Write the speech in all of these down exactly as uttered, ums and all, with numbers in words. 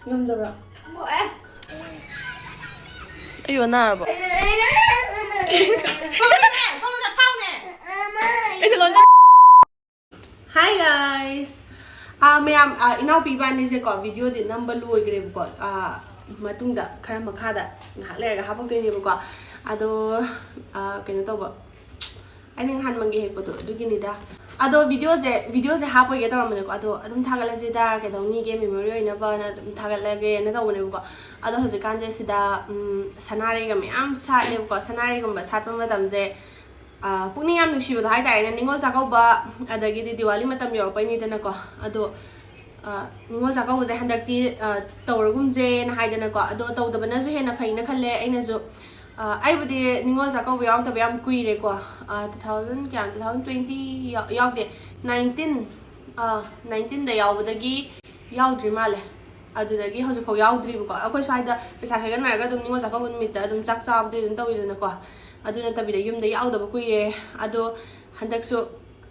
ꯉꯝꯗꯕ꯭ꯔꯥ? ꯑꯩ ꯑꯣꯟꯅꯔꯕꯣ? ꯑꯩꯁꯦ ꯂꯣꯟ- Hi guys! ꯑꯥ, ꯃꯌꯥꯝ, ꯑꯥ, ꯏꯅꯥꯎꯄꯤ ꯏꯕꯥꯅꯤꯁꯦꯀꯣ, ꯚꯤꯗꯤꯑꯣꯗꯤ ꯅꯝꯕ ꯂꯣꯏꯈ꯭ꯔꯦꯕꯀꯣ꯫ ꯑꯥ, ꯃꯇꯨꯡꯗ ꯈꯔ ꯃꯈꯥꯗ ꯉꯥꯏꯍꯥꯛ ꯂꯩꯔꯒ ꯍꯥꯄꯛꯇꯣꯏꯅꯦꯕꯀꯣ꯫ ꯑꯗꯣ, ꯑꯥ, ꯀꯩꯅꯣ ꯇꯧꯕ, ꯑꯩꯅ ꯅꯍꯥꯟ ꯃꯪꯒꯦ ꯍꯦꯛꯄꯗꯣ ꯑꯗꯨꯒꯤꯅꯤꯗ꯫ ꯑꯗꯣ ꯚꯤꯗꯤꯑꯣꯁꯦ, ꯚꯤꯗꯤꯑꯣꯁꯦ ꯍꯥꯞꯄꯣꯏꯒꯦ ꯇꯧꯔꯝꯕꯅꯦꯀꯣ, ꯑꯗꯣ ꯑꯗꯨꯝ ꯊꯥꯒꯠꯂꯁꯤꯗ, ꯀꯩꯗꯧꯅꯤꯒꯦ, ꯃꯦꯃꯣꯔꯤ ꯑꯣꯏꯅꯕꯅ ꯑꯗꯨꯝ ꯊꯥꯒꯠꯂꯒꯦꯅ ꯇꯧꯕꯅꯦꯕꯀꯣ꯫ ꯑꯗꯣ ꯍꯧꯖꯤꯛꯀꯥꯟꯁꯦ ꯁꯤꯗ, ꯎꯝ, ꯁꯅꯥꯔꯩꯒ ꯃꯌꯥꯝ ꯁꯥꯠꯂꯦꯕꯀꯣ꯫ ꯁꯅꯥꯔꯩꯒꯨꯝꯕ ꯁꯥꯠꯄ ꯃꯇꯝꯁꯦ, ꯑ, ꯄꯨꯛꯅꯤꯡ ꯌꯥꯝ ꯅꯨꯡꯁꯤꯕꯗꯣ ꯍꯥꯏꯇꯥꯔꯦꯅꯦ꯫ ꯅꯤꯉꯣꯜ ꯆꯥꯛꯀꯧꯕ, ꯑꯗꯒꯤꯗꯤ ꯗꯤꯋꯥꯂꯤ ꯃꯇꯝ ꯌꯧꯔꯛꯄꯩꯅꯤꯗꯅꯀꯣ꯫ ꯑꯗꯣ, ꯑ, ꯅꯤꯉꯣꯜ ꯆꯥꯛꯀꯧꯕꯁꯦ ꯍꯟꯗꯛꯇꯤ, ꯑ, ꯇꯧꯔꯒꯨꯝꯁꯦꯅ ꯍꯥꯏꯗꯅꯀꯣ꯫ ꯑꯗꯣ ꯇꯧꯗꯕꯅꯁꯨ ꯍꯦꯟꯅ ꯐꯩꯅ ꯈꯜꯂꯦ ꯑꯩꯅꯁꯨ꯫ ꯑ, ꯑꯩꯕꯨꯗꯤ ꯅꯤꯉꯣꯜ ꯆꯥꯛꯀꯧꯕ ꯌꯥꯎꯔꯛꯇꯕ ꯌꯥꯝ ꯀꯨꯏꯔꯦꯀꯣ꯫ ꯑ, two thousand ꯀꯌꯥ, two thousand twenty ꯌꯥꯎ-, ꯌꯥꯎꯗꯦ, nineteen, ꯑ, nineteenꯗ ꯌꯥꯎꯕꯗꯒꯤ ꯌꯥꯎꯗ꯭ꯔꯤ ꯃꯥꯜꯂꯦ꯫ ꯑꯗꯨꯗꯒꯤ ꯍꯧꯖꯤꯛꯐꯥꯎ ꯌꯥꯎꯗ꯭ꯔꯤꯕꯀꯣ꯫ ꯑꯩꯈꯣꯏ ꯁ꯭ꯋꯥꯏꯗ ꯄꯩꯁꯥ ꯈꯥꯏꯒꯠꯅꯔꯒ ꯑꯗꯨꯝ ꯅꯤꯉꯣꯜ ꯆꯥꯛꯀꯧꯕ ꯅꯨꯃꯤꯠꯇ ꯑꯗꯨꯝ ꯆꯥꯛ ꯆꯥꯕꯗꯤ ꯑꯗꯨꯝ ꯇꯧꯋꯤꯗꯅꯀꯣ꯫ ꯑꯗꯨ ꯅꯠꯇꯕꯤꯗ ꯌꯨꯝꯗ ꯌꯥꯎꯗꯕ ꯀꯨꯏꯔꯦ꯫ ꯑꯗꯣ ꯍꯟꯗꯛꯁꯨ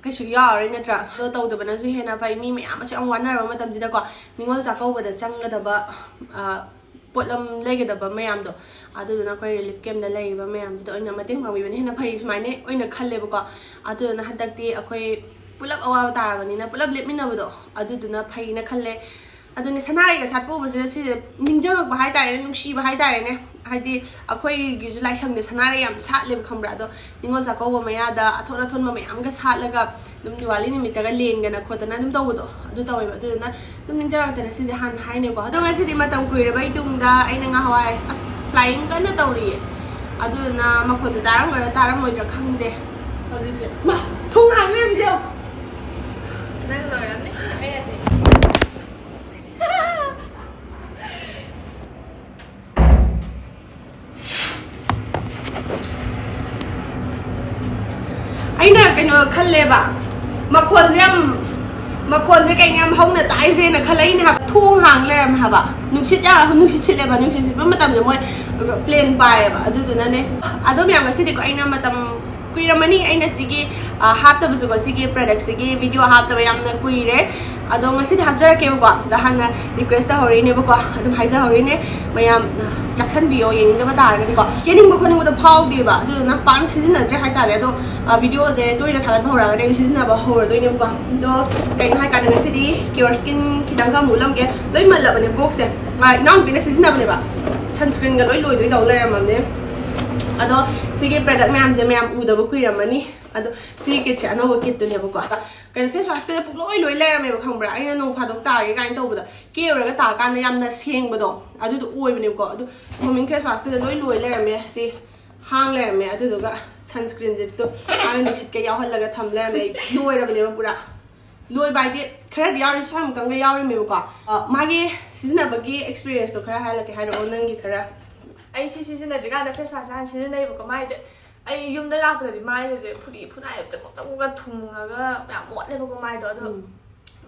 ꯀꯩꯁꯨ ꯌꯥꯎꯔꯔꯣꯏ ꯅꯠꯇ꯭ꯔꯥ? ꯑꯗꯣ ꯇꯧꯗꯕꯅꯁꯨ ꯍꯦꯟꯅ ꯐꯩ꯫ ꯃꯤ ꯃꯌꯥꯝ ꯑꯁꯨꯛ ꯌꯥꯝ ꯋꯥꯅꯔꯕ ꯃꯇꯝꯁꯤꯗꯀꯣ, ꯅꯤꯉꯣꯜ ꯆꯥꯛꯀꯧꯕꯗ ꯆꯪꯒꯗꯕ, ꯑ, ꯄꯣꯠꯂꯝ ꯂꯩꯒꯗꯕ ꯃꯌꯥꯝꯗꯣ, ꯑꯗꯨꯗꯨꯅ ꯑꯩꯈꯣꯏ ꯔꯤꯂꯤꯐ ꯀꯦꯝꯞꯇ ꯂꯩꯔꯤꯕ ꯃꯌꯥꯝꯁꯤꯗ ꯑꯣꯏꯅ ꯃꯇꯦꯡ ꯄꯥꯡꯕꯤꯕꯅ ꯍꯦꯟꯅ ꯐꯩ ꯁꯨꯃꯥꯏꯅ ꯑꯣꯏꯅ ꯈꯜꯂꯦꯕꯀꯣ꯫ ꯑꯗꯨꯗꯨꯅ ꯍꯟꯗꯛꯇꯤ ꯑꯩꯈꯣꯏ ꯄꯨꯂꯞ ꯑꯋꯥꯕ ꯇꯥꯔꯕꯅꯤꯅ ꯄꯨꯂꯞ ꯂꯦꯞꯃꯤꯟꯅꯕꯗꯣ, ꯑꯗꯨꯗꯨꯅ ꯐꯩꯅ ꯈꯜꯂꯦ꯫ ꯑꯗꯨꯅꯦ, ꯁꯅꯥꯔꯩꯒ ꯁꯥꯠꯄ ꯎꯕꯁꯤꯗ ꯁꯤꯁꯦ ꯅꯤꯡꯁꯤꯡꯉꯛꯄ ꯍꯥꯏꯇꯥꯔꯦꯅꯦ, ꯅꯨꯡꯁꯤꯕ ꯍꯥꯏꯇꯥꯔꯦꯅꯦ꯫ ꯍꯥꯏꯗꯤ ꯑꯩꯈꯣꯏꯒꯤꯁꯨ ꯂꯥꯏꯁꯪꯗ ꯁꯅꯥꯔꯩ ꯌꯥꯝ ꯁꯥꯠꯂꯦꯕ, ꯈꯪꯕ꯭ꯔꯥ? ꯑꯗꯣ ꯅꯤꯉꯣꯜ ꯆꯥꯛꯀꯧꯕ ꯃꯌꯥꯗ ꯑꯊꯣꯠ ꯑꯊꯣꯟꯕ ꯃꯌꯥꯝꯒ ꯁꯥꯠꯂꯒ ꯑꯗꯨꯝ ꯗꯤꯋꯥꯂꯤ ꯅꯨꯃꯤꯠꯇꯒ ꯂꯦꯟꯗꯅ ꯈꯣꯠꯇꯅ ꯑꯗꯨꯝ ꯇꯧꯕꯗꯣ, ꯑꯗꯨ ꯇꯧꯋꯦꯕ꯫ ꯑꯗꯨꯗꯨꯅ ꯑꯗꯨꯝ ꯅꯤꯡꯁꯤꯡꯉꯛꯇꯅ ꯁꯤꯁꯦ ꯍꯥꯟꯅ ꯍꯥꯏꯅꯩꯀꯣ꯫ ꯑꯗꯣ ꯉꯁꯤꯗꯤ ꯃꯇꯝ ꯀꯨꯏꯔꯕꯩ ꯇꯨꯡꯗ ꯑꯩꯅ ꯉꯍꯥꯟꯋꯥꯏ, ꯑꯁ, ꯐ꯭ꯂꯥꯏꯌꯤꯡ ꯀꯟꯅ ꯇꯧꯔꯤꯌꯦ꯫ ꯑꯗꯨꯗꯨꯅ ꯃꯈꯣꯟꯗꯣ ꯇꯥꯔꯝꯒꯗ꯭ꯔꯥ ꯇꯥꯔꯝꯃꯣꯏꯗ꯭ꯔꯥ ꯈꯪꯗꯦ꯫ ꯍꯧꯖꯤꯛꯁꯦ, ꯃꯥ, ꯊꯣꯡ ꯍꯥꯡ ꯂꯩꯔꯝꯃꯤꯁꯦ ꯌꯦꯡꯉꯣ꯫ ꯅꯪ ꯂꯣꯏꯔꯝꯅꯤ꯫ ꯑꯩ ꯅꯠꯇꯦ꯫ ꯑꯩꯅ ꯀꯩꯅꯣ ꯈꯜꯂꯦꯕ, ꯃꯈꯣꯟꯁꯦ ꯌꯥꯝ, ꯃꯈꯣꯟꯁꯦ ꯀꯩꯅꯣ ꯌꯥꯝ ꯍꯧꯅ ꯇꯥꯏꯁꯦꯅ ꯈꯜꯂꯛꯏꯅꯦ ꯍꯥꯏꯕ꯫ ꯊꯣꯡ ꯍꯥꯡ ꯂꯩꯔꯝꯃꯦ ꯍꯥꯏꯕ꯫ ꯅꯨꯡꯁꯤꯠ ꯌꯥꯝ, ꯅꯨꯡꯁꯤꯠ ꯁꯤꯠꯂꯦꯕ꯫ ꯅꯨꯡꯁꯤꯠ ꯁꯤꯠꯄ ꯃꯇꯝꯗ ꯃꯣꯏ ꯄ꯭ꯂꯦꯟ ꯄꯥꯏꯌꯦꯕ, ꯑꯗꯨꯗꯨꯅꯅꯦ꯫ ꯑꯗꯣ ꯃꯌꯥꯝ, ꯉꯁꯤꯗꯤꯀꯣ, ꯑꯩꯅ ꯃꯇꯝ ꯀꯨꯏꯔꯝꯃꯅꯤ ꯑꯩꯅ ꯁꯤꯒꯤ ꯍꯥꯞꯇꯕꯁꯨꯀꯣ, ꯁꯤꯒꯤ ꯄ꯭ꯔꯗꯛꯁꯤꯒꯤ ꯚꯤꯗꯤꯑꯣ ꯍꯥꯞꯇꯕ ꯌꯥꯝꯅ ꯀꯨꯏꯔꯦ꯫ ꯑꯗꯣ ꯉꯁꯤꯗꯤ ꯍꯥꯞꯆꯔꯛꯀꯦꯕꯀꯣ꯫ ꯑꯗ ꯍꯥꯟꯅ ꯔꯤꯀ꯭ꯋꯦꯁ ꯇꯧꯍꯧꯔꯤꯅꯦꯕꯀꯣ, ꯑꯗꯨꯝ ꯍꯥꯏꯖꯍꯧꯔꯤꯅꯦ ꯃꯌꯥꯝ, ꯆꯥꯛꯁꯟꯕꯤꯌꯣ, ꯌꯦꯡꯅꯤꯡꯗꯕ ꯇꯥꯔꯒꯗꯤꯀꯣ꯫ ꯀꯦꯅꯤꯡꯕ ꯈꯣꯠꯅꯤꯡꯕꯗꯣ ꯐꯥꯎꯗꯦꯕ, ꯑꯗꯨꯗꯨꯅ ꯄꯥꯛꯅ ꯁꯤꯖꯤꯟꯅꯗ꯭ꯔꯦ ꯍꯥꯏꯇꯥꯔꯦ꯫ ꯑꯗꯣ ꯚꯤꯗꯤꯑꯣꯁꯦ ꯇꯣꯏꯅ ꯊꯥꯒꯠꯄ ꯍꯧꯔꯛꯑꯒꯗꯤ ꯑꯩ ꯁꯤꯖꯤꯟꯅꯕ ꯍꯧꯔꯗꯣꯏꯅꯦꯕꯀꯣ꯫ ꯑꯗꯣ ꯀꯩꯅꯣ ꯍꯥꯏꯀꯥꯟꯗ ꯉꯁꯤꯗꯤ Pure Skin ꯈꯤꯇꯪꯒ ꯑꯃꯨꯛ ꯎꯠꯂꯝꯒꯦ꯫ ꯂꯣꯏ ꯃꯜꯂꯕꯅꯦ ꯕꯣꯛꯁꯁꯦ꯫ ꯏꯅꯥꯎꯅꯨꯄꯤꯅ ꯁꯤꯖꯤꯟꯅꯕꯅꯦꯕ꯫ ꯁꯟꯁ꯭ꯀ꯭ꯔꯤꯟꯒ ꯂꯣꯏ ꯂꯣꯏꯗꯣꯏ ꯇꯧ ꯂꯩꯔꯝꯃꯕꯅꯦ꯫ ꯑꯗꯣ ꯁꯤꯒꯤ ꯄ꯭ꯔꯗꯛ ꯃꯌꯥꯝꯁꯦ ꯃꯌꯥꯝ ꯎꯗꯕ ꯀꯨꯏꯔꯝꯃꯅꯤ꯫ ꯑꯗꯣ ꯁꯤꯒꯤ ꯀꯤꯠꯁꯦ ꯑꯅꯧꯕ ꯀꯤꯠꯇꯨꯅꯦꯕꯀꯣ꯫ ꯀꯩꯅꯣ, ꯐꯦꯁ ꯋꯥꯁꯀꯁꯦ ꯄꯨꯡꯂꯣꯏ ꯂꯣꯏ ꯂꯩꯔꯝꯃꯦꯕ, ꯈꯪꯕ꯭ꯔꯥ? ꯑꯩꯅ ꯅꯣꯡ ꯐꯥꯗꯣꯛ ꯇꯥꯒꯦ ꯀꯥꯏꯅ ꯇꯧꯕꯗ ꯀꯦꯔꯨꯔꯒ ꯇꯥꯀꯥꯟꯗ ꯌꯥꯝꯅ ꯁꯦꯡꯕꯗꯣ ꯑꯗꯨꯗꯣ ꯑꯣꯏꯕꯅꯦꯕꯀꯣ꯫ ꯑꯗꯣ ꯐꯣꯃꯤꯡ ꯐꯦꯁ ꯋꯥꯁꯀꯁꯦ ꯂꯣꯏ ꯂꯣꯏ ꯂꯩꯔꯝꯃꯦ꯫ ꯁꯤ ꯍꯥꯡ ꯂꯩꯔꯝꯃꯦ꯫ ꯑꯗꯨꯗꯨꯒ ꯁꯟꯁ꯭ꯀ꯭ꯔꯤꯟꯁꯦ ꯇꯣ ꯃꯥꯅ ꯅꯨꯡꯁꯤꯠꯀ ꯌꯥꯎꯍꯜꯂꯒ ꯊꯝ ꯂꯩꯔꯝꯃꯦ꯫ ꯑꯩ ꯂꯣꯏꯔꯕꯅꯦꯕ ꯄꯨꯔꯥ꯫ ꯂꯣꯏꯕ ꯍꯥꯏꯗꯤ ꯈꯔꯗꯤ ꯌꯥꯎꯔꯤ, ꯁ꯭ꯋꯥꯏꯃꯨꯛꯇꯪꯒ ꯌꯥꯎꯔꯤꯃꯦꯕꯀꯣ꯫ ꯑ, ꯃꯥꯒꯤ ꯁꯤꯖꯤꯟꯅꯕꯒꯤ ꯑꯦꯛꯁꯄꯤꯔꯤꯌꯦꯟꯁꯇꯣ ꯈꯔ ꯍꯥꯏꯍꯜꯂꯛꯀꯦ꯫ ꯍꯥꯏꯔꯛꯑꯣ ꯅꯪꯒꯤ ꯈꯔ꯫ ꯑꯩ ꯁꯤ ꯁꯤꯖꯤꯟꯅꯗ꯭ꯔꯤꯀꯥꯟꯗ ꯐꯦꯁ ꯋꯥꯁ ꯍꯥꯟꯅ ꯁꯤꯖꯤꯟꯅꯩꯕꯀꯣ꯫ ꯃꯥꯏꯁꯦ ꯑꯩ ꯌꯨꯝꯗ ꯂꯥꯛꯄꯗꯗꯤ ꯃꯥꯏꯒꯁꯦ ꯐꯨꯔꯤ ꯐꯨꯅꯥꯏꯕ ꯆꯀꯨꯞ ꯆꯀꯨꯞꯀ ꯊꯨꯡꯉꯒ ꯌꯥꯝ ꯃꯣꯠꯂꯦꯕꯀꯣ ꯃꯥꯏꯗꯣ꯫ ꯑꯗꯣ ꯎꯝ꯫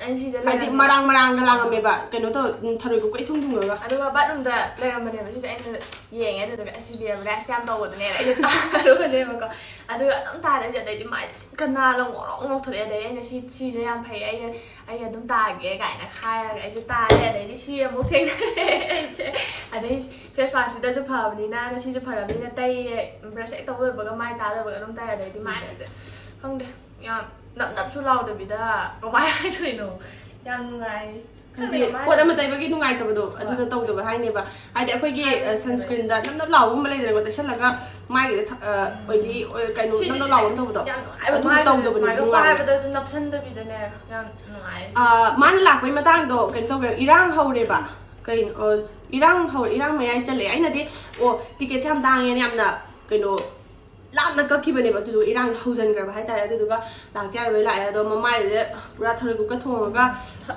ꯑꯩꯅ ꯁꯤꯁꯦ ꯍꯥꯏꯗꯤ ꯂꯩꯔꯝꯃꯦ꯫ ꯃꯔꯥꯡ ꯃꯔꯥꯡꯒ ꯂꯥꯡꯉꯝꯃꯦꯕ, ꯀꯩꯅꯣ ꯇꯧ, ꯎꯝ, ꯊꯔꯣꯏ ꯀꯣꯛꯄ ꯏꯊꯨꯡ ꯊꯨꯡꯉꯒ꯫ ꯑꯗꯨꯒ ꯕꯥꯠꯔꯨꯝꯗ ꯂꯩꯔꯝꯕꯅꯦꯕ ꯁꯤꯁꯦ꯫ ꯑꯩꯅ ꯌꯦꯡꯉꯦ, ꯑꯗꯨꯗꯨꯒ ꯑꯁꯤꯗꯤ ꯑꯦꯗꯚꯔꯇꯥꯏꯁ ꯌꯥꯝ ꯇꯧꯕꯗꯨꯅꯦꯅ ꯑꯩꯁꯦ ꯇꯥꯔꯨꯕꯅꯦꯕꯀꯣ꯫ ꯑꯗꯨꯒ ꯑꯗꯨꯝ ꯇꯥꯔꯦ꯫ ꯑꯗꯩꯗꯤ ꯃꯥꯏꯁꯦ ꯁꯤꯠꯀ ꯅꯥꯜꯂ ꯉꯧꯔꯣꯛ ꯉꯧꯊꯣꯔꯛꯑꯦ꯫ ꯑꯗꯩ ꯑꯩꯅ ꯁꯤ, ꯁꯤꯁꯦ ꯌꯥꯝ ꯐꯩ, ꯑꯩ, ꯑꯩ ꯑꯗꯨꯝ ꯇꯥꯒꯦ ꯀꯥꯏꯅ ꯍꯥꯏꯔꯒ ꯑꯩꯁꯦ ꯇꯥꯔꯦ꯫ ꯑꯗꯩꯗꯤ ꯁꯤ ꯑꯃꯨꯛ ꯊꯦꯡꯅꯔꯦ ꯑꯩꯁꯦ꯫ ꯑꯗꯩ ꯐꯦꯁ ꯋꯥꯁꯁꯤꯗꯁꯨ ꯐꯕꯅꯤꯅ, ꯉꯁꯤꯁꯨ ꯐꯔꯕꯅꯤꯅ ꯇꯩꯌꯦ꯫ ꯕ꯭ꯔꯁ ꯍꯦꯛ ꯇꯧꯕ ꯂꯣꯏꯕꯒ ꯃꯥꯏ ꯇꯥ ꯂꯣꯏꯕꯒ ꯑꯗꯨꯝ ꯇꯩ꯫ ꯑꯗꯩꯗꯤ ꯃꯥꯏꯒꯁꯦ ꯈꯪꯗꯦ, ꯌꯥꯝ ꯅꯞ ꯅꯞꯁꯨ ꯂꯥꯎꯗꯕꯤꯗ, ꯀꯃꯥꯏ ꯍꯥꯏꯗꯣꯏꯅꯣ, ꯌꯥꯝ ꯅꯨꯡꯉꯥꯏ꯫ ꯍꯥꯏꯗꯤ ꯈꯪꯗꯦ, ꯀꯃꯥꯏ ꯄꯣꯠ ꯑꯃ ꯍꯥꯏꯗꯣꯏꯅꯣ? ꯇꯩꯕꯒꯤ ꯅꯨꯡꯉꯥꯏꯇꯕꯗꯣ ꯍꯣꯏ꯫ ꯑꯗꯨꯗꯣ ꯇꯧꯗꯕ ꯍꯥꯏꯅꯦꯕ꯫ ꯍꯥꯏꯗꯤ ꯑꯩꯈꯣꯏꯒꯤ, ꯑ, ꯍꯥꯏꯕꯗꯤ ꯁꯟꯁ꯭ꯀ꯭ꯔꯤꯟꯗ ꯅꯞ ꯅꯞ ꯂꯥꯎꯕꯒꯨꯝꯕ ꯂꯩꯗꯅꯀꯣ, ꯇꯩꯁꯜꯂꯒ ꯃꯥꯏꯒꯤꯗ ꯊ-, ꯑ, ꯑꯣꯏꯂꯤ ꯑꯣꯏ-, ꯀꯩꯅꯣ, ꯁꯤꯁꯤꯗꯤ ꯅꯞ ꯅꯞ ꯂꯥꯎꯕ ꯑꯃ ꯇꯧꯕꯗꯣ꯫ ꯌꯥꯝ ꯅꯨꯡꯉꯥꯏꯕ ꯑꯗꯨꯗꯣ ꯃꯥꯏꯗꯨꯅꯦ꯫ ꯇꯧꯗꯕꯅꯦ, ꯃꯥꯏꯗꯣ ꯅꯨꯡꯉꯥꯏꯕꯅꯦ꯫ ꯄꯥꯏꯕꯗꯁꯨ ꯅꯞꯁꯟꯗꯕꯤꯗꯅꯦ, ꯌꯥꯝ ꯅꯨꯡꯉꯥꯏ꯫ ꯑ, ꯃꯥꯅ ꯂꯥꯛꯄꯩ ꯃꯇꯥꯡꯗꯣ ꯀꯩꯅꯣ ꯇꯧꯈ꯭ꯔꯦ, ꯏꯔꯥꯡ ꯍꯧꯔꯦꯕ꯫ ꯀꯩꯅꯣ, ꯑ, ꯏꯔꯥꯡ ꯍꯧ-, ꯏꯔꯥꯡ ꯃꯌꯥꯏ ꯆꯜꯂꯛꯑꯦ꯫ ꯑꯩꯅꯗꯤ, ꯑꯣ, ꯇꯤꯀꯦꯠꯁꯦ ꯌꯥꯝ ꯇꯥꯡꯉꯦꯅ ꯌꯥꯝꯅ ꯀꯩꯅꯣ, ꯂꯥꯞꯅ ꯀꯛꯈꯤꯕꯅꯦꯕ꯫ ꯑꯗꯨꯗꯨꯒ ꯏꯔꯥꯡ ꯍꯧꯖꯤꯟꯈ꯭ꯔꯕ ꯍꯥꯏꯇꯥꯔꯦ꯫ ꯑꯗꯨꯗꯨꯒ ꯂꯥꯛꯇꯤ ꯌꯥꯔꯣꯏ ꯂꯥꯛꯑꯦ꯫ ꯑꯗꯣ ꯃꯃꯥꯏꯁꯦ ꯄꯨꯔꯥ ꯊꯔꯣꯏ ꯀꯨꯞꯀ ꯊꯣꯡꯉꯒ,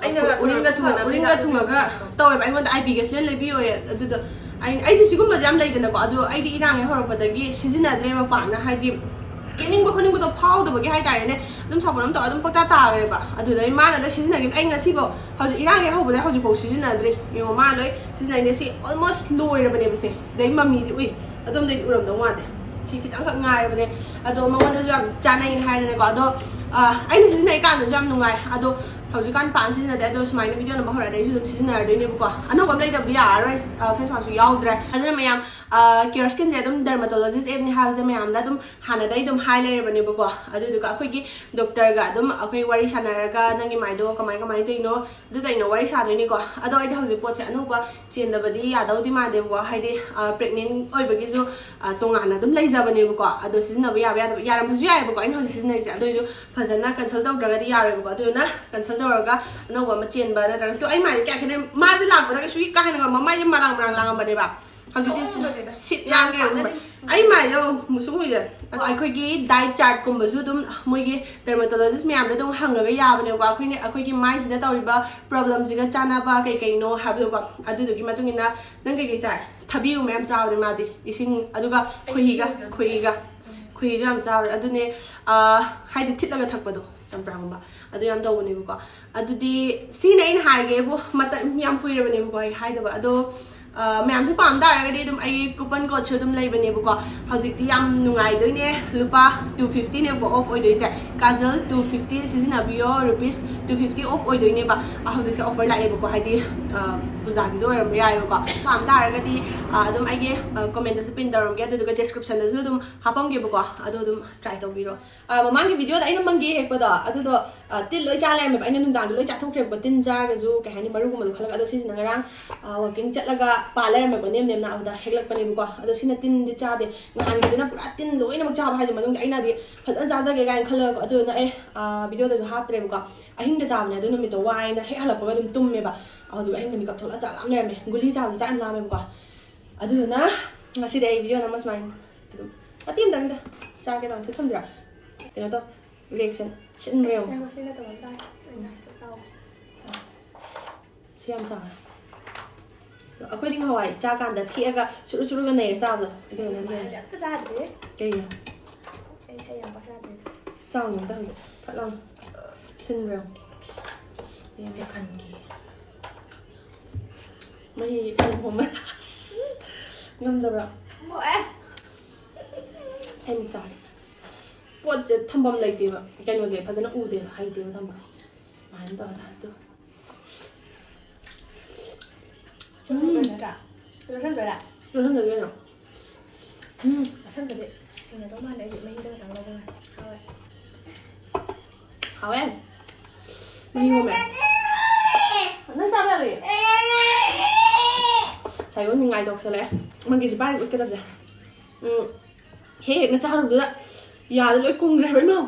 ꯑꯩꯅ ꯎꯔꯤꯡꯒ ꯊꯨꯡꯅ, ꯎꯔꯤꯡꯒ ꯊꯨꯡꯉꯒ ꯇꯧꯋꯦꯕ꯫ ꯑꯩꯉꯣꯟꯗ ꯑꯥꯏ ꯕꯤ ꯒꯦꯁꯂꯦꯟ ꯂꯩꯕꯤꯌꯣꯌꯦ꯫ ꯑꯗꯨꯗ ꯑꯩ, ꯑꯩꯗꯤ ꯁꯤꯒꯨꯝꯕꯁꯦ ꯌꯥꯝ ꯂꯩꯗꯅꯀꯣ꯫ ꯑꯗꯣ ꯑꯩꯗꯤ ꯏꯔꯥꯡ ꯍꯦꯛ ꯍꯧꯔꯛꯄꯗꯒꯤ ꯁꯤꯖꯤꯟꯅꯗ꯭ꯔꯦꯕ ꯄꯥꯛꯅ, ꯍꯥꯏꯗꯤ ꯀꯦꯅꯤꯡꯕ ꯈꯣꯠꯅꯤꯡꯕꯗꯣ ꯐꯥꯎꯗꯕꯒꯤ ꯍꯥꯏꯇꯥꯔꯦꯅꯦ꯫ ꯑꯗꯨꯝ ꯁꯥꯄꯣꯟ ꯑꯃ ꯇꯧꯔꯒ ꯑꯗꯨꯝ ꯄꯪꯇꯥ ꯇꯥꯈ꯭ꯔꯦꯕ꯫ ꯑꯗꯨꯗꯩ ꯃꯥꯅ ꯂꯣꯏ ꯁꯤꯖꯤꯟꯅꯈꯤꯕ꯫ ꯑꯩ ꯉꯁꯤꯐꯥꯎ, ꯍꯧꯖꯤꯛ ꯏꯔꯥꯡ ꯍꯦꯛ ꯍꯧꯕꯗꯒꯤ ꯍꯧꯖꯤꯛꯐꯥꯎ ꯁꯤꯖꯤꯟꯅꯗ꯭ꯔꯤ꯫ ꯌꯦꯡꯉꯣ, ꯃꯥ ꯂꯣꯏ ꯁꯤꯖꯤꯟꯅꯩꯅꯦ꯫ ꯁꯤ ꯑꯣꯜꯃꯣꯁ ꯂꯣꯏꯔꯕꯅꯦꯕ ꯁꯦ꯫ ꯁꯤꯗꯩ ꯃꯃꯤꯗꯤ ꯎꯏ, ꯑꯗꯣꯝꯗꯩꯗꯤ ꯎꯔꯝꯗꯧ ꯃꯥꯟꯗꯦ꯫ ꯁꯤ ꯈꯤꯇꯪꯈꯛ ꯉꯥꯏꯔꯕꯅꯦ꯫ ꯑꯗꯣ ꯃꯉꯣꯟꯗꯁꯨ ꯌꯥꯝ ꯆꯥꯅꯩꯅ ꯍꯥꯏꯗꯅꯀꯣ꯫ ꯑꯗꯣ ꯑ, ꯑꯩꯅ ꯁꯤꯖꯤꯟꯅꯔꯤꯀꯥꯟꯗꯁꯨ ꯌꯥꯝ ꯅꯨꯡꯉꯥꯏ꯫ ꯑꯗꯣ ꯍꯧꯖꯤꯛꯀꯥꯟ ꯄꯥꯛ ꯁꯤꯖꯤꯟꯅꯗꯦ꯫ ꯑꯗꯣ ꯁꯨꯃꯥꯏꯅ ꯚꯤꯗꯤꯑꯣ ꯅꯝꯕ ꯍꯧꯔꯛꯑꯗꯤ ꯑꯩꯁꯨ ꯑꯗꯨꯝ ꯁꯤꯖꯤꯟꯅꯔꯗꯣꯏꯅꯦꯕꯀꯣ꯫ ꯑꯅꯧꯕ ꯑꯃ ꯂꯩꯗꯕꯗꯤ ꯌꯥꯔꯔꯣꯏ꯫ ꯐꯦꯁ ꯋꯥꯁꯁꯨ ꯌꯥꯎꯗ꯭ꯔꯦ꯫ ꯑꯗꯨꯅ ꯃꯌꯥꯝ ꯀꯤꯌꯔ ꯁ꯭ꯀꯤꯟꯁꯦ ꯑꯗꯨꯝ ꯗꯔꯃꯥꯇꯣꯂꯣꯖꯤꯁ ꯑꯦꯞꯅꯤ ꯍꯥꯏꯕꯁꯦ ꯃꯌꯥꯝꯗ ꯑꯗꯨꯝ ꯍꯥꯟꯅꯗꯩ ꯑꯗꯨꯝ ꯍꯥꯏ ꯂꯩꯔꯕꯅꯦꯕꯀꯣ꯫ ꯑꯗꯨꯗꯨꯒ ꯑꯩꯈꯣꯏꯒꯤ ꯗꯣꯛꯇꯔꯒ ꯑꯗꯨꯝ ꯑꯩꯈꯣꯏ ꯋꯥꯔꯤ ꯁꯥꯟꯅꯔꯒ ꯅꯪꯒꯤ ꯃꯥꯏꯗꯣ ꯀꯃꯥꯏ ꯀꯃꯥꯏꯅ ꯇꯧꯔꯤꯅꯣ ꯑꯗꯨ ꯇꯧꯔꯤꯅꯣ ꯋꯥꯔꯤ ꯁꯥꯗꯣꯏꯅꯤꯀꯣ꯫ ꯑꯗꯣ ꯑꯩꯗꯤ ꯍꯧꯖꯤꯛ ꯄꯣꯠꯁꯦ ꯑꯅꯧꯕ ꯆꯦꯟꯗꯕꯗꯤ ꯌꯥꯗꯧꯗꯤ ꯃꯥꯟꯗꯦꯕꯀꯣ꯫ ꯍꯥꯏꯗꯤ ꯄ꯭ꯔꯦꯒꯅꯦꯟ ꯑꯣꯏꯕꯒꯤꯁꯨ ꯑ, ꯇꯣꯉꯥꯟꯅ ꯑꯗꯨꯝ ꯂꯩꯖꯕꯅꯦꯕꯀꯣ꯫ ꯑꯗꯣ ꯁꯤꯖꯤꯟꯅꯕ ꯌꯥꯕ ꯌꯥꯗꯕ ꯌꯥꯔꯝꯕꯁꯨ ꯌꯥꯏꯑꯕꯀꯣ ꯑꯩꯅ ꯍꯧꯖꯤꯛ ꯁꯤꯖꯤꯟꯅꯔꯤꯁꯦ꯫ ꯑꯗꯨ ꯑꯣꯏꯁꯨ ꯐꯖꯅ ꯀꯟꯁꯜ ꯇꯧꯗ꯭ꯔꯒꯗꯤ ꯌꯥꯔꯣꯏꯕꯀꯣ꯫ ꯑꯗꯨꯗꯨꯅ ꯀꯟꯁꯜ ꯇꯧꯔꯒ ꯑꯅꯧꯕ ꯑꯃ ꯆꯦꯟꯕ ꯅꯠꯇ꯭ꯔꯒ ꯇꯣ ꯑꯩ ꯃꯥꯏꯗꯤ ꯀꯌꯥ ꯈꯦꯠꯅꯩ꯫ ꯃꯥꯁꯦ ꯂꯥꯛꯄꯗ ꯀꯩꯁꯨ ꯀꯥ ꯍꯦꯟꯅ ꯉꯝꯃ ꯃꯥꯏꯁꯦ ꯃꯔꯥꯡ ꯃꯔꯥꯡ ꯂꯥꯡꯉꯝꯕꯅꯦꯕ꯫ ꯍꯧꯖꯤꯛꯇꯤ ꯁꯤꯠ ꯅꯥꯟꯈ꯭ꯔꯦ꯫ ꯑꯩ ꯃꯥꯏꯗꯤ ꯑꯃꯨꯛ ꯃꯨꯁꯨꯛ ꯃꯨꯏꯗ꯫ ꯑꯗꯣ ꯑꯩꯈꯣꯏꯒꯤ ꯗꯥꯏꯠ ꯆꯥꯔꯠꯀꯨꯝꯕꯁꯨ ꯑꯗꯨꯝ ꯃꯣꯏꯒꯤ ꯗꯔꯃꯥꯇꯣꯂꯣꯖꯤꯁ ꯃꯌꯥꯝꯗ ꯑꯗꯨꯝ ꯍꯪꯉꯒ ꯌꯥꯕꯅꯦꯕꯀꯣ꯫ ꯑꯩꯈꯣꯏꯅ ꯑꯩꯈꯣꯏꯒꯤ ꯃꯥꯏꯁꯤꯗ ꯇꯧꯔꯤꯕ ꯄ꯭ꯔꯣꯕ꯭ꯂꯦꯝꯁꯤꯒ ꯆꯥꯟꯅꯕ ꯀꯩ ꯀꯩꯅꯣ ꯍꯥꯏꯕꯗꯣꯀꯣ꯫ ꯑꯗꯨꯗꯨꯒꯤ ꯃꯇꯨꯡ ꯏꯟꯅ ꯅꯪ ꯀꯩꯀꯩ ꯆꯥꯏ? ꯊꯕꯤꯒꯨꯝꯕ ꯌꯥꯝ ꯆꯥꯕꯅꯦ ꯃꯥꯗꯤ꯫ ꯏꯁꯤꯡ ꯑꯗꯨꯒ ꯈꯣꯏꯍꯤꯒ ꯈꯣꯏꯍꯤꯒ ꯈꯣꯏꯍꯤꯁꯨ ꯌꯥꯝ ꯆꯥꯕꯅꯦ꯫ ꯑꯗꯨꯅꯦ ꯑ, ꯍꯥꯏꯗꯤ ꯊꯤꯠꯂꯒ ꯊꯛꯄꯗꯣ ꯆꯝꯄ꯭ꯔꯥꯒꯨꯝꯕ꯫ ꯑꯗꯨ ꯌꯥꯝ ꯇꯧꯕꯅꯦꯕꯀꯣ꯫ ꯑꯗꯨꯗꯤ ꯁꯤꯅ ꯑꯩꯅ ꯍꯥꯏꯒꯦꯕꯨ ꯃꯇꯝ ꯌꯥꯝ ꯀꯨꯏꯔꯕꯅꯦꯕꯀꯣ ꯑꯩ ꯍꯥꯏꯗꯕ꯫ ꯑꯗꯣ ꯑ, ꯃꯌꯥꯝꯁꯨ ꯄꯥꯝ ꯇꯥꯔꯒꯗꯤ ꯑꯗꯨꯝ ꯑꯩ ꯀꯨꯄꯟ ꯀꯣꯗꯁꯨ ꯑꯗꯨꯝ ꯂꯩꯕꯅꯦꯕꯀꯣ꯫ ꯍꯧꯖꯤꯛꯇꯤ ꯌꯥꯝ ꯅꯨꯡꯉꯥꯏꯗꯣꯏꯅꯦ꯫ ꯂꯨꯄꯥ ꯇꯨ ꯐꯤꯐꯇꯤꯅꯦꯕꯀꯣ ꯑꯣꯐ ꯑꯣꯏꯗꯣꯏꯁꯦ꯫ ꯀꯥꯖꯜ ꯇꯨ ꯐꯤꯐꯇꯤ ꯁꯤꯖꯤꯟꯅꯕꯤꯌꯣ, ꯔꯨꯄꯤꯁ ꯇꯨ ꯐꯤꯐꯇꯤ ꯑꯣꯐ ꯑꯣꯏꯗꯣꯏꯅꯦꯕ꯫ ꯑ, ꯍꯧꯖꯤꯛꯁꯦ ꯑꯣꯐꯔ ꯂꯥꯛꯑꯦꯕꯀꯣ꯫ ꯍꯥꯏꯗꯤ ꯑ, ꯄꯨꯖꯥꯒꯤꯁꯨ ꯑꯣꯏꯔꯝꯕ ꯌꯥꯏꯑꯕꯀꯣ꯫ ꯄꯥꯝ ꯇꯥꯔꯒꯗꯤ ꯑ, ꯑꯗꯨꯝ ꯑꯩꯒꯤ ꯀꯃꯦꯟꯇꯁꯨ ꯄꯤꯟ ꯇꯧꯔꯝꯒꯦ꯫ ꯑꯗꯨꯗꯨꯒ ꯗꯤꯁꯀ꯭ꯔꯤꯞꯁꯟꯗꯁꯨ ꯑꯗꯨꯝ ꯍꯥꯞꯄꯝꯒꯦꯕꯀꯣ꯫ ꯑꯗꯣ ꯑꯗꯨꯝ ꯇ꯭ꯔꯥꯏ ꯇꯧꯕꯤꯔꯣ꯫ ꯑ, ꯃꯃꯥꯡꯒꯤ ꯚꯤꯗꯤꯑꯣꯗ ꯑꯩꯅ ꯃꯪꯒꯦ ꯍꯦꯛꯄꯗꯣ ꯑꯗꯨꯗꯣ ꯑ, ꯇꯤꯟ ꯂꯣꯏ ꯆꯥ ꯂꯩꯔꯝꯃꯦꯕ꯫ ꯑꯩꯅ ꯅꯨꯡꯗꯥꯡꯗꯣ ꯂꯣꯏ ꯆꯥꯊꯣꯛꯈ꯭ꯔꯦꯕꯀꯣ꯫ ꯇꯤꯟ ꯆꯥꯔꯒꯁꯨ ꯀꯩ ꯍꯥꯏꯅꯤ, ꯃꯔꯨꯒꯨꯝꯕꯗꯣ ꯈꯜꯂꯒ꯫ ꯑꯗꯣ ꯁꯤꯁꯤꯅ ꯉꯔꯥꯡ ꯋꯥꯀꯤꯡ ꯆꯠꯂꯒ ꯄꯥ ꯂꯩꯔꯝꯃꯦꯀꯣ, ꯅꯦꯝ ꯅꯦꯝꯅ꯫ ꯑꯗꯨꯗ ꯍꯦꯛꯂꯛꯄꯅꯦꯕꯀꯣ꯫ ꯑꯗꯣ ꯁꯤꯅ ꯇꯤꯟꯗꯤ ꯆꯥꯗꯦ꯫ ꯅꯍꯥꯟꯒꯤꯗꯨꯅ ꯄꯨꯔꯥ ꯇꯤꯟ ꯂꯣꯏꯅꯃꯛ ꯆꯥꯕ ꯍꯥꯏꯁꯦ ꯃꯅꯨꯡꯗ꯫ ꯑꯩꯅꯗꯤ ꯐꯖꯅ ꯆꯥꯖꯒꯦ ꯀꯥꯏꯅ ꯈꯜꯂꯒꯀꯣ꯫ ꯑꯗꯨꯗꯨꯅ ꯑꯩ ꯑ, ꯚꯤꯗꯤꯑꯣꯗꯁꯨ ꯍꯥꯞꯇ꯭ꯔꯦꯕꯀꯣ꯫ ꯑꯍꯤꯡꯗ ꯆꯥꯕꯅꯦ ꯑꯗꯨ ꯅꯨꯃꯤꯠꯇꯣ꯫ ꯋꯥꯏꯅ ꯍꯦꯛ ꯍꯜꯂꯛꯄꯒ ꯑꯗꯨꯝ ꯇꯨꯝꯃꯦꯕ꯫ ꯑꯗꯨꯗꯨꯒ ꯑꯍꯤꯡꯗ ꯃꯤꯀꯞ ꯊꯣꯛꯂꯛꯑ ꯆꯥꯛ ꯂꯥꯝ ꯂꯩꯔꯝꯃꯦ꯫ ꯒꯨꯂꯤ ꯆꯥꯕꯁꯦ ꯆꯥꯛ ꯌꯥꯝ ꯂꯥꯝꯃꯦꯕꯀꯣ꯫ ꯑꯗꯨꯗꯨꯅ ꯉꯁꯤꯗꯤ ꯑꯩ ꯚꯤꯗꯤꯑꯣ ꯅꯝꯕ ꯁꯨꯃꯥꯏꯅ ꯑꯗꯨꯝ ꯃꯇꯦꯛ ꯑꯃꯇꯪꯗ ꯆꯥꯒꯦ ꯇꯧꯕꯅꯦ꯫ ꯁꯤ ꯊꯝꯖꯤꯔꯥ? ꯀꯩꯅꯣ ꯇꯧ꯫ ꯔꯤꯌꯦꯛꯁꯟ ꯁꯤꯟꯕ ꯌꯦꯡꯉꯨ꯫ ꯉꯥꯏꯈꯣ, ꯁꯤ ꯅꯠꯇꯕ ꯑꯃ ꯆꯥꯒꯦ꯫ ꯁꯤ ꯑꯣꯏꯅ ꯆꯥꯒꯦ꯫ ꯆꯥꯎꯕꯁꯦ꯫ ꯁꯤ ꯌꯥꯝ ꯆꯥꯎꯔꯦ꯫ ꯑꯩꯈꯣꯏꯗꯤ ꯉꯍꯥꯟꯋꯥꯏ ꯆꯥꯀꯥꯟꯗ ꯊꯦꯛꯑꯒ ꯁꯨꯔꯨ ꯁꯨꯔꯨꯒ ꯅꯩꯔ ꯆꯥꯕꯗꯣ꯫ ꯑꯗꯨ ꯑꯣꯏꯅ ꯁꯨꯃꯥꯏꯅ ꯍꯦꯟꯅ ꯑꯝꯇ ꯆꯥꯗ꯭ꯔꯤ꯫ ꯀꯩꯒꯤꯅꯣ? ꯑꯩ ꯍꯩ ꯌꯥꯝ ꯄꯥꯛ ꯆꯥꯗ꯭ꯔꯤ꯫ ꯆꯥꯎꯅꯣ ꯑꯝꯇ ꯍꯧꯖꯤꯛ꯫ ꯐꯠ ꯂꯥꯎꯅ꯫ ꯁꯤꯟꯕ꯭ꯔꯣ? ꯌꯦꯡꯒꯦ꯫ ꯃꯈꯜꯒꯤ꯫ ꯃꯍꯤ ꯈꯔ ꯍꯣꯝꯃ-꯫ ꯑꯁ! ꯉꯝꯗꯕ꯭ꯔꯣ? ꯃꯣꯛꯑꯦ꯫ ꯑꯩ ꯆꯥꯔꯦ꯫ ꯄꯣꯠꯁꯦ ꯊꯝꯐꯝ ꯂꯩꯇꯦꯕ, ꯀꯩꯅꯣꯁꯦ ꯐꯖꯅ ꯎꯗꯦꯕ, ꯍꯩꯇꯦꯕ ꯊꯝꯕ꯫ ꯑꯗꯨꯃꯥꯏꯅ ꯇꯧꯔꯒ ꯑꯗꯨ ꯂꯣꯏꯁꯟꯗꯣꯏ ꯅꯠꯇ꯭ꯔꯥ? ꯂꯣꯏꯁꯟꯗꯣꯏꯔꯥ? ꯂꯣꯏꯁꯟꯗꯣꯏ ꯀꯩꯅꯣ꯫ ꯎꯝ꯫ ꯂꯣꯏꯁꯟꯕꯗꯤ ꯍꯩꯅꯗꯧ ꯃꯥꯜꯂꯦ, ꯑꯩꯗꯤ ꯃꯍꯤꯗꯣ ꯈꯇꯪ ꯂꯧꯕ ꯉꯥꯏ꯫ ꯍꯥꯎꯋꯦ꯫ ꯍꯥꯎꯋꯦ꯫ ꯃꯍꯤ ꯍꯣꯝꯃꯦ꯫ ꯅꯪ ꯆꯥꯕ ꯌꯥꯔꯣꯏꯌꯦ꯫ ꯁꯥꯏꯕ ꯅꯤꯡꯉꯥꯏ ꯇꯧꯁꯜꯂꯛꯑꯦ꯫ ꯃꯪꯒꯤꯁꯦ ꯄꯥꯏꯔꯒ ꯎꯠꯀꯗꯕꯁꯦ꯫ ꯎꯝ꯫ ꯍꯦꯛ ꯍꯦꯛꯅ ꯆꯥꯔꯨꯕꯗꯨꯗ ꯌꯥꯗ ꯂꯣꯏ ꯀꯨꯝꯈ꯭ꯔꯦ ꯍꯥꯏꯕ ꯏꯃꯥ꯫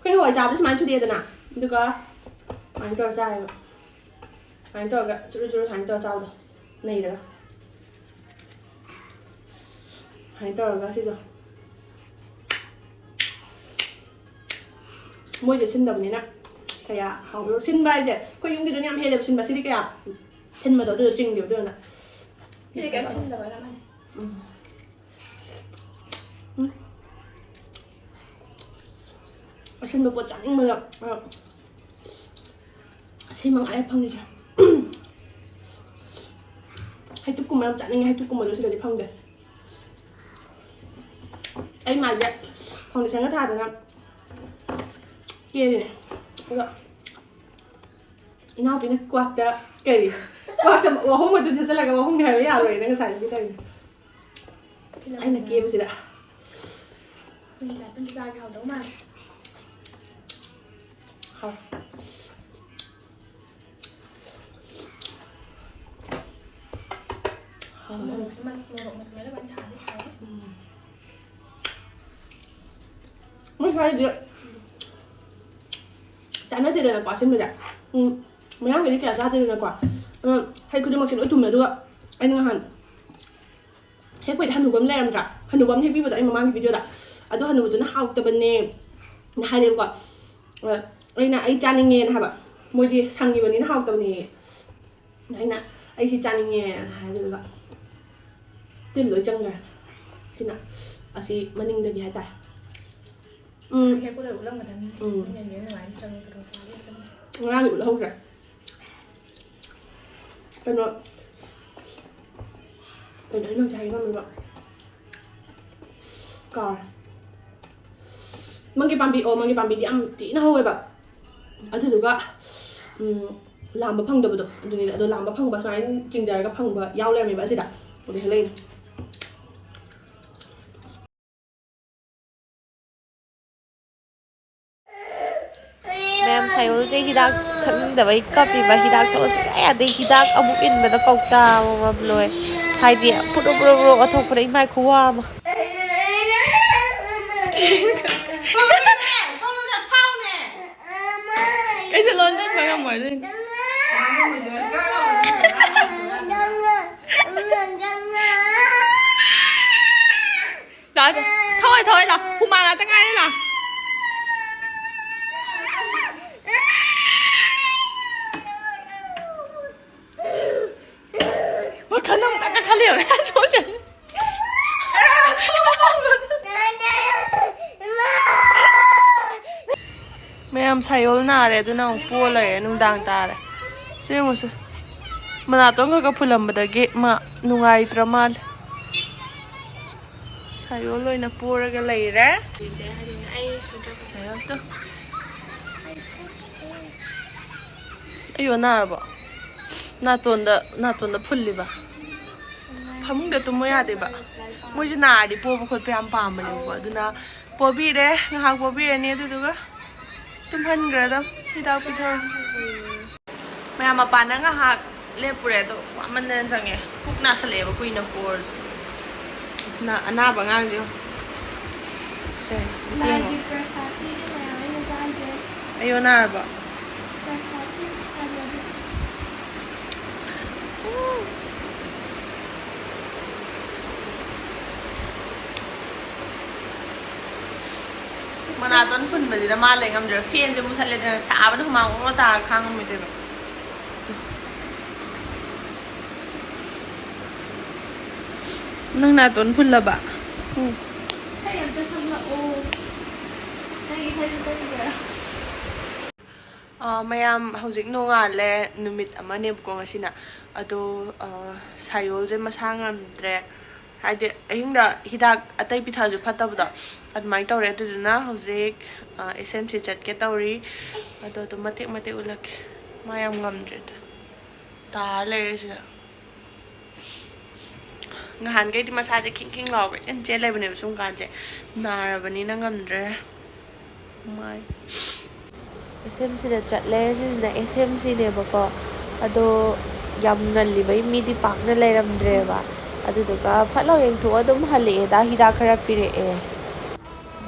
ꯑꯩꯈꯣꯏ ꯍꯋꯥꯏ ꯆꯥꯕꯗꯤ ꯁꯨꯃꯥꯏꯅ ꯊꯨꯗꯦꯛꯑꯦꯗꯅ, ꯑꯗꯨꯒ ꯁꯨꯃꯥꯏꯅ ꯇꯧꯔ ꯆꯥꯏꯌꯦꯕ꯫ ꯁꯨꯃꯥꯏꯅ ꯇꯧꯔꯒ ꯆꯨꯔꯨ ꯆꯨꯔꯨ ꯁꯨꯃꯥꯏꯅ ꯇꯧꯔ ꯆꯥꯕꯗꯣ ꯅꯩꯔꯒ꯫ ꯁꯨꯃꯥꯏꯅ ꯇꯧꯔꯒ ꯁꯤꯗꯣ ꯃꯣꯏꯁꯦ ꯁꯤꯟꯗꯕꯅꯤꯅ ꯀꯌꯥ ꯍꯥꯎꯕ ꯁꯤꯟꯕ ꯍꯥꯏꯁꯦ ꯑꯩꯈꯣꯏ ꯌꯨꯝꯒꯤꯗꯨꯅ ꯌꯥꯝ ꯍꯦꯜꯂꯦꯕ ꯁꯤꯟꯕ꯫ ꯁꯤꯗꯤ ꯀꯌꯥ ꯁꯤꯟꯕꯗꯣ ꯑꯗꯨꯗꯣ ꯆꯤꯡꯗꯦꯕ ꯑꯗꯨꯅ꯫ ꯁꯤꯗꯤ ꯀꯩꯝ ꯁꯤꯟꯗꯕ ꯌꯥꯝ ꯍꯦꯜꯂꯦ꯫ ꯎꯝ꯫ ꯎꯝ꯫ ꯑꯁꯤꯟꯕ ꯄꯣꯠ ꯆꯥꯅꯤꯡꯕꯗ꯫ ꯑ, ꯑꯁꯤ ꯃꯉꯥꯏꯔꯦ ꯐꯪꯉꯤꯁꯦ꯫ ꯍꯩꯇꯨꯞꯀꯨꯝꯕ ꯌꯥꯝ ꯆꯥꯅꯤꯡꯉꯦ, ꯍꯩꯇꯨꯞꯀꯨꯝꯕꯗꯣ ꯁꯤꯗꯗꯤ ꯐꯪꯗꯦ꯫ ꯑꯩ ꯃꯥꯏꯁꯦ ꯐꯥꯎꯟꯗꯦꯁꯟꯒ ꯊꯥꯗꯅ ꯀꯦꯔꯤꯅꯦ꯫ ꯑꯗꯣ ꯏꯅꯥꯎꯄꯤꯅ ꯀ꯭ꯋꯥꯛꯇ ꯀꯔꯤ? ꯀ꯭ꯋꯥꯛꯇ ꯋꯥꯍꯣꯡ ꯃꯇꯨ ꯊꯦꯠꯆꯜꯂꯒ ꯋꯥꯍꯣꯡꯅꯤ ꯍꯥꯏꯕ ꯌꯥꯔꯣꯏꯅ ꯉꯁꯥꯏꯗꯒꯤ ꯇꯧꯔꯤꯅꯦ꯫ ꯐꯤꯂꯝ ꯑꯩꯅ ꯀꯦꯕꯁꯤꯗ꯫ ꯃꯤ ꯂꯥꯛꯄ ꯆꯥꯒꯦ ꯍꯥꯎꯗꯧ ꯃꯥꯜꯂꯦ꯫ ꯍꯥꯎ꯫ ꯍꯥꯎ꯫ ꯃꯣꯔꯣꯛꯁꯦ ꯃ-, ꯃꯣꯔꯣꯛ ꯃꯆꯨ ꯃꯥꯏꯅ ꯁꯥꯗꯤ ꯁꯥꯏ꯫ ꯎꯝ꯫ ꯃꯣꯏ ꯁ꯭ꯋꯥꯏꯗꯤ ꯆꯥꯟꯅꯗꯦꯗꯅꯀꯣ ꯑꯁꯤꯟꯕꯁꯦ꯫ ꯎꯝ, ꯃꯌꯥꯡꯒꯤꯗꯤ ꯀꯌꯥ ꯆꯥꯗꯦꯗꯅꯀꯣ꯫ ꯑꯗꯣ ꯍꯩ ꯈꯨꯗꯤꯡꯃꯛꯁꯦ ꯂꯣꯏ ꯊꯨꯝꯃꯦ꯫ ꯑꯗꯨꯒ ꯑꯩꯅ ꯅꯍꯥꯟ ꯍꯦꯛꯄꯩꯗ ꯍꯅꯨꯕ ꯑꯃ ꯂꯩꯔꯝꯗ꯭ꯔꯥ? ꯍꯅꯨꯕ ꯑꯃ ꯍꯦꯛꯄꯤꯕꯗꯣ ꯑꯩ ꯃꯃꯥꯡꯒꯤ ꯚꯤꯗꯤꯑꯣꯗ꯫ ꯑꯗꯣ ꯍꯅꯨꯕꯗꯨꯅ ꯍꯥꯎꯇꯕꯅꯦ ꯍꯥꯏꯔꯦꯕꯀꯣ꯫ ꯑ, ꯑꯩꯅ ꯑꯩ ꯆꯥꯅꯤꯡꯉꯦꯅ ꯍꯥꯏꯕ꯫ ꯃꯣꯏꯗꯤ ꯁꯪꯉꯤꯕꯅꯤꯅ ꯍꯥꯎꯇꯕꯅꯦꯌꯦ꯫ ꯑꯩꯅ ꯑꯩ ꯁꯤ ꯆꯥꯅꯤꯡꯉꯦꯅ ꯍꯥꯏꯕꯗꯨꯗ ꯇꯤꯟ ꯂꯣꯏ ꯆꯪꯈ꯭ꯔꯦ꯫ ꯁꯤꯅ ꯑꯁꯤ ꯃꯅꯤꯡꯗꯒꯤ ꯍꯥꯏꯇꯥꯔꯦ꯫ ꯎꯝ꯫ ꯍꯦꯛꯄꯗ ꯎꯠꯂꯝꯒꯗꯕꯅꯤ꯫ ꯎꯝ꯫ ꯃꯤꯅ ꯌꯦꯡ ꯅꯨꯡꯉꯥꯏꯅ ꯆꯪꯉꯛꯇ꯭ꯔꯣ? ꯉꯔꯥꯡꯗꯤ ꯎꯠꯍꯧꯗ꯭ꯔꯦ꯫ ꯀꯩꯅꯣ, ꯀꯩꯅꯣ ꯑꯩꯅ ꯍꯧꯖꯤꯛ ꯍꯥꯏꯒꯦ ꯇꯧꯔꯝꯕꯗꯨꯕꯣ? ꯀꯥꯎꯔꯦ꯫ ꯃꯪꯒꯤ ꯄꯥꯝꯕꯤ, ꯑꯣ, ꯃꯪꯒꯤ ꯄꯥꯝꯕꯤꯗꯤ ꯌꯥꯝ ꯊꯤꯅ ꯍꯧꯋꯦꯕ꯫ ꯑꯗꯨꯗꯨꯒ, ꯎꯝ, ꯂꯥꯝꯕ ꯐꯪꯗꯕꯗꯣ ꯑꯗꯨꯅꯤꯅꯦ꯫ ꯑꯗꯣ ꯂꯥꯝꯕ ꯐꯪꯕ, ꯁꯨꯃꯥꯏꯅ ꯆꯤꯡꯊꯔꯒ ꯐꯪꯕ ꯌꯥꯎ ꯂꯩꯔꯝꯃꯦꯕ ꯑꯁꯤꯗ꯫ ꯑꯗꯨꯗꯩ ꯍꯦꯜꯂꯛꯏꯅꯦ꯫ ꯃꯌꯥꯝ, ꯁꯥꯏꯌꯣꯜꯁꯦ ꯍꯤꯗꯥꯛ ꯊꯛꯅꯤꯡꯗꯕꯩ ꯀꯞꯄꯤꯕ꯫ ꯍꯤꯗꯥꯛ ꯊꯛꯑꯣ ꯁꯨꯡꯌꯥ ꯌꯥꯗꯦ꯫ ꯍꯤꯗꯥꯛ ꯑꯃꯨꯛ ꯏꯟꯕꯗ ꯀꯧꯇꯥ ꯑꯃꯃꯝ ꯂꯣꯏ꯫ ꯍꯥꯏꯗꯤ ꯄꯨꯔꯨ ꯄꯨꯔꯨ ꯄꯨꯔꯨ ꯑꯣꯠꯊꯣꯛꯄꯗ ꯏꯃꯥꯏ ꯈꯨꯋꯥ ꯑꯃ꯫ ꯀꯩꯁꯨ ꯂꯣꯟꯁꯤꯟꯕ ꯉꯝꯃꯣꯏ ꯑꯗꯨꯏꯅꯦ꯫ ꯂꯥꯛꯑꯣꯁꯦ꯫ ꯊꯧꯑꯣꯏ, ꯊꯧꯑꯣꯏ, ꯂꯥꯛꯑꯣ꯫ ꯍꯨꯃꯥꯡ ꯉꯥꯛꯇ ꯉꯥꯏꯔꯦ, ꯂꯥꯛꯑꯣ꯫ ꯋꯥꯈꯜ ꯑꯃꯇ ꯈꯜꯂꯦꯕ꯫ ꯃꯌꯥꯝ, ꯁꯥꯏꯌꯣꯜ ꯅꯥꯔꯦ, ꯑꯗꯨꯅ ꯑꯃꯨꯛ ꯄꯣ ꯂꯩꯔꯦ꯫ ꯅꯨꯡꯗꯥꯡ ꯇꯥꯔꯦ꯫ ꯁꯤ ꯌꯦꯡꯉꯨꯁꯦ꯫ ꯃꯅꯥꯇꯣꯟ ꯈꯔ ꯈꯔ ꯐꯨꯜꯂꯝꯕꯗꯒꯤ ꯃꯥ ꯅꯨꯡꯉꯥꯏꯇ꯭ꯔ ꯃꯥꯜꯂꯦ꯫ ꯁꯥꯏꯌꯣꯜ ꯑꯣꯏꯅ ꯄꯣꯔꯒ ꯂꯩꯔꯦ꯫ ꯁꯥꯏꯌꯣꯜꯗꯣ꯫ ꯑꯩꯌꯣ, ꯅꯥꯔꯕꯣ? ꯅꯥꯇꯣꯟꯗ, ꯅꯥꯇꯣꯟꯗ ꯐꯨꯜꯂꯤꯕ? ꯐꯃꯨꯡꯗ ꯇꯨꯝꯃꯣ ꯌꯥꯗꯦꯕ꯫ ꯃꯣꯏꯁꯦ ꯅꯥꯔꯗꯤ ꯄꯣꯕ ꯈꯣꯠꯄ ꯌꯥꯝ ꯄꯥꯝꯕꯅꯦꯕꯀꯣ꯫ ꯑꯗꯨꯅ ꯄꯣꯕꯤꯔꯦ, ꯉꯥꯏꯍꯥꯛ ꯄꯣꯕꯤꯔꯅꯤ, ꯑꯗꯨꯗꯨꯒ ꯇꯨꯝꯍꯟꯈ꯭ꯔꯗꯝ꯫ ꯍꯤꯗꯥꯛ ꯄꯤꯊꯛꯑꯒ꯫ ꯃꯌꯥꯝ ꯃꯄꯥꯟꯗ ꯉꯥꯏꯍꯥꯛ ꯂꯦꯞꯄꯨꯔꯦ, ꯑꯗꯣ ꯋꯥꯃꯟꯗꯅ ꯆꯪꯉꯦ꯫ ꯄꯨꯛ ꯅꯥꯁꯜꯂꯛꯑꯦꯕ ꯀꯨꯏꯅ ꯄꯣꯔꯁꯨ꯫ ꯅ-, ꯑꯅꯥꯕ ꯑꯉꯥꯡꯁꯦ ꯌꯦꯡꯉꯣ꯫ ꯁꯦ, ꯌꯦꯡꯉꯣ꯫ ꯅꯥꯏꯒꯤ ꯄ꯭ꯔꯁꯥꯗꯇꯤ ꯃꯌꯥꯝ ꯑꯩꯅ ꯆꯥꯔꯤꯁꯦ꯫ ꯑꯌꯣ, ꯅꯥꯔꯕꯣ? ꯄ꯭ꯔꯁꯥꯗꯇꯤ ꯍꯥꯏꯕꯗꯤ꯫ ꯃꯅꯥꯇꯣꯟ ꯐꯨꯟꯕꯁꯤꯗ ꯃꯥ ꯂꯩ ꯉꯝꯗ꯭ꯔꯦ꯫ ꯐꯦꯟꯁꯦ ꯃꯨꯊꯠꯂꯦꯗꯅ, ꯁꯥꯕꯅ ꯍꯨꯃꯥꯡ ꯑꯣꯔꯣ ꯇꯥꯔ ꯈꯥꯡꯉꯝꯃꯤꯗꯣꯏꯕ꯫ ꯅꯪ ꯅꯥꯇꯣꯟ ꯐꯨꯜꯂꯕ? ꯎꯝ꯫ ꯏꯁꯩ ꯑꯝꯇ ꯁꯛꯂꯛꯑꯣ꯫ ꯅꯪ ꯏꯁꯩ ꯁꯛꯆꯈꯤꯒꯦꯔꯥ? ꯑ, ꯃꯌꯥꯝ, ꯍꯧꯖꯤꯛ ꯅꯣꯡꯉꯥꯜꯂꯦ, ꯅꯨꯃꯤꯠ ꯑꯃꯅꯦꯕꯀꯣ ꯉꯁꯤꯅ꯫ ꯑꯗꯣ, ꯑ, ꯁꯥꯌꯣꯜꯁꯦ ꯃꯁꯥ ꯉꯝꯗ꯭ꯔꯦ꯫ ꯍꯥꯏꯗꯤ ꯑꯍꯤꯡꯗ ꯍꯤꯗꯥꯛ ꯑꯇꯩ ꯄꯤꯊꯛꯑꯁꯨ ꯐꯠꯇꯕꯗꯣ, ꯑꯗꯨꯃꯥꯏꯅ ꯇꯧꯔꯦ꯫ ꯑꯗꯨꯗꯨꯅ ꯍꯧꯖꯤꯛ, ꯑ, ꯑꯦꯁ ꯑꯦꯝ ꯁꯤ ꯆꯠꯀꯦ ꯇꯧꯔꯤ꯫ ꯑꯗꯣ ꯑꯗꯨꯝ ꯃꯇꯦꯛ ꯃꯇꯦꯛ ꯎꯠꯂꯛꯀꯦ꯫ ꯃꯥ ꯌꯥꯝ ꯉꯝꯗ꯭ꯔꯦ ꯑꯗꯨ꯫ ꯇꯥꯔ ꯂꯩꯔꯦ ꯁꯤꯗ꯫ ꯅꯍꯥꯟꯈꯩꯗꯤ ꯃꯁꯥꯁꯦ ꯈꯤꯡ ꯈꯤꯡ ꯂꯥꯎꯕ ꯏꯆꯦꯟ ꯆꯦꯟ ꯂꯩꯕꯅꯦꯕ, ꯁꯨꯝ ꯀꯥꯟꯁꯦ ꯅꯥꯔꯕꯅꯤꯅ ꯉꯝꯗ꯭ꯔꯦ꯫ ꯃꯥꯏ ꯑꯦꯁ ꯑꯦꯝ ꯁꯤꯗ ꯆꯠꯂꯦ꯫ ꯁꯤꯁꯤꯅ ꯑꯦꯁ ꯑꯦꯝ ꯁꯤꯅꯦꯕꯀꯣ꯫ ꯑꯗꯣ ꯌꯥꯝ ꯉꯜꯂꯤꯕꯩ ꯃꯤꯗꯤ ꯄꯥꯛꯅ ꯂꯩꯔꯝꯗ꯭ꯔꯦꯕ꯫ ꯑꯗꯨꯗꯨꯒ ꯐꯠ ꯂꯥꯎ ꯌꯦꯡꯊꯣꯛꯑ ꯑꯗꯨꯝ ꯍꯜꯂꯛꯑꯦꯗ, ꯍꯤꯗꯥꯛ ꯈꯔ ꯄꯤꯔꯛꯑꯦ꯫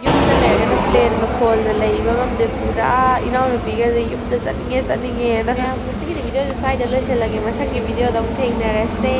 ꯌꯨꯝꯗ ꯂꯩꯔꯒꯅ ꯄ꯭ꯂꯦꯟ ꯃꯈꯣꯜꯅ ꯂꯩꯕ ꯉꯝꯗꯦ꯫ ꯄꯨꯔꯥ ꯏꯅꯥꯎꯅꯨꯄꯤꯒꯁꯦ ꯌꯨꯝꯗ ꯆꯠꯅꯤꯡꯉꯦ ꯆꯠꯅꯤꯡꯉꯦꯅ꯫ ꯃꯌꯥꯝ, ꯉꯁꯤꯒꯤꯗꯤ ꯚꯤꯗꯤꯑꯣꯁꯦ ꯁ꯭ꯋꯥꯏꯗ ꯂꯣꯏꯁꯤꯜꯂꯒꯦ꯫ ꯃꯊꯪꯒꯤ ꯚꯤꯗꯤꯑꯣꯗ ꯑꯃꯨꯛ ꯊꯦꯡꯅꯔꯁꯦ꯫